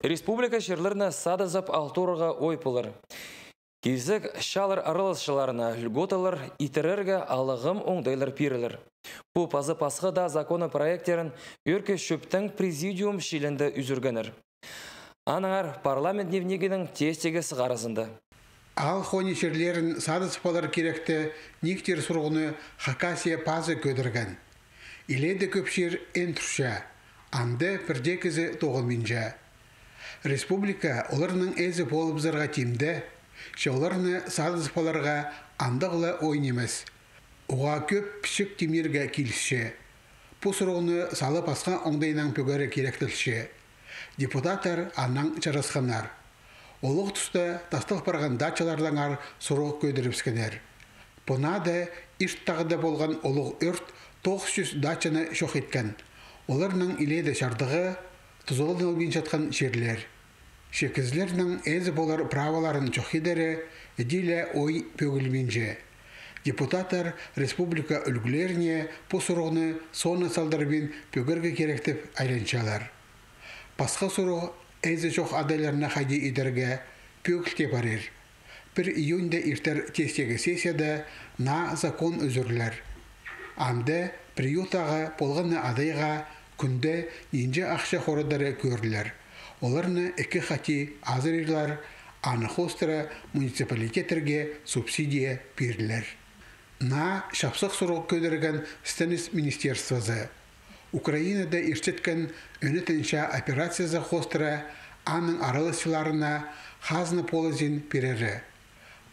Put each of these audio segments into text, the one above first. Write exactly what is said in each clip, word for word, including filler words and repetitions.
Республика чирлерні садызып ал турарға ой полар. Килзек, чаалар араласчыларына льготалар иттірерге алығым оңдайлар пирілер. Пу паза пасха даа законопроекттерін Ӧӧркі чӧптің президиум чилінде ӱзӱргеннер. Аннаңар парламент дневнигінің тестегі сығарызында. Аал хонии чирлерін садызып алар киректі нииктер сурығны Хакасия паза кӧдірген. Илееде кӧп чир ин турча, анда пірдее кізі тоғынминча. Республика оларның ээзі полыбызарға тимде, че оларны садызып аларға андағ ла ой нимес. Уғаа кӧп пічік тимнирге килісче. Пу сурығны сала пасха оңдайнаң пӧгерге киректелче. Депутаттар аннаң чарасханнар. Олох туста тастал парған дачалардаңар сурығ кӧдірібіскеннер. Пу наада ирт тағда полған олох ӧрт тоғыс чӱс дачаны чох иткен. Оларның илееде чардығы тузаланалбинчатхан чирлер. Че кізілернің ээзі полар праваларын чох идері, іди ле ой пӧгілбинче. Депутаттар республика ӱлгӱлеріне пу сурығны соонда салдырбин пӧгерге кирек тіп айланчалар. Пасха сурығ: ээзі чох адайларны хайди идерге, пӧгілте парир. Пір июньда иртер тестегі сессияда наа закон ӱзӱрлер. Анда приюттағы полған на адайға кӱнде нинҷе ахча хорадары кӧрілер. Оларны ікі хати азырырлар, аны хоостыра муниципалитеттерге субсидия пирілер. Наа чапсых сурығ кӧдірген Стенис министерствозы. Украинада иртчеткен ӧнетін чаа операциязы хоостыра аның араласчыларына хазна полызын пирері.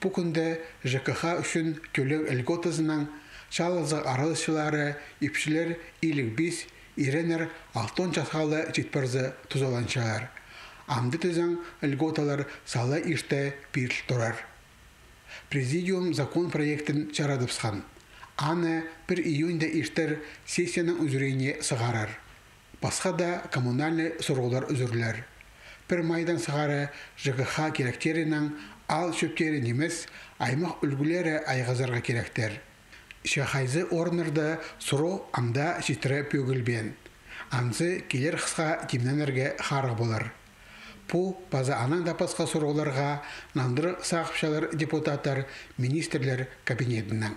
Пу кӱнде ЖКХ ӱчӱн тӧлег льготазынаң чаалазығ араласчылары ипчілер илиг пис, иреннер алтон часха ла чит парза тузаланчалар. Амды тізең льготалар сала ирте пиріл турар. Президиум закон проектін чарадыбысхан. Аны пір июньда иртер сессияның ӱзӱріне сығарар. Пасха даа коммунальный сурығлар ӱзӱрлер. Пір майдаң сығара ЖКХ киректерінең аал чӧптері нимес, аймах ӱлгӱлері айғазарға киректер. Че хайзы орыннарда сурығ ам даа читіре пӧгілбеен. Анзы килер хысха тимненерге харығ полар. Пу паза анаң даа пасха сурығларға нандырығ сағыпчалар депутаттар министрлер кабинетінең.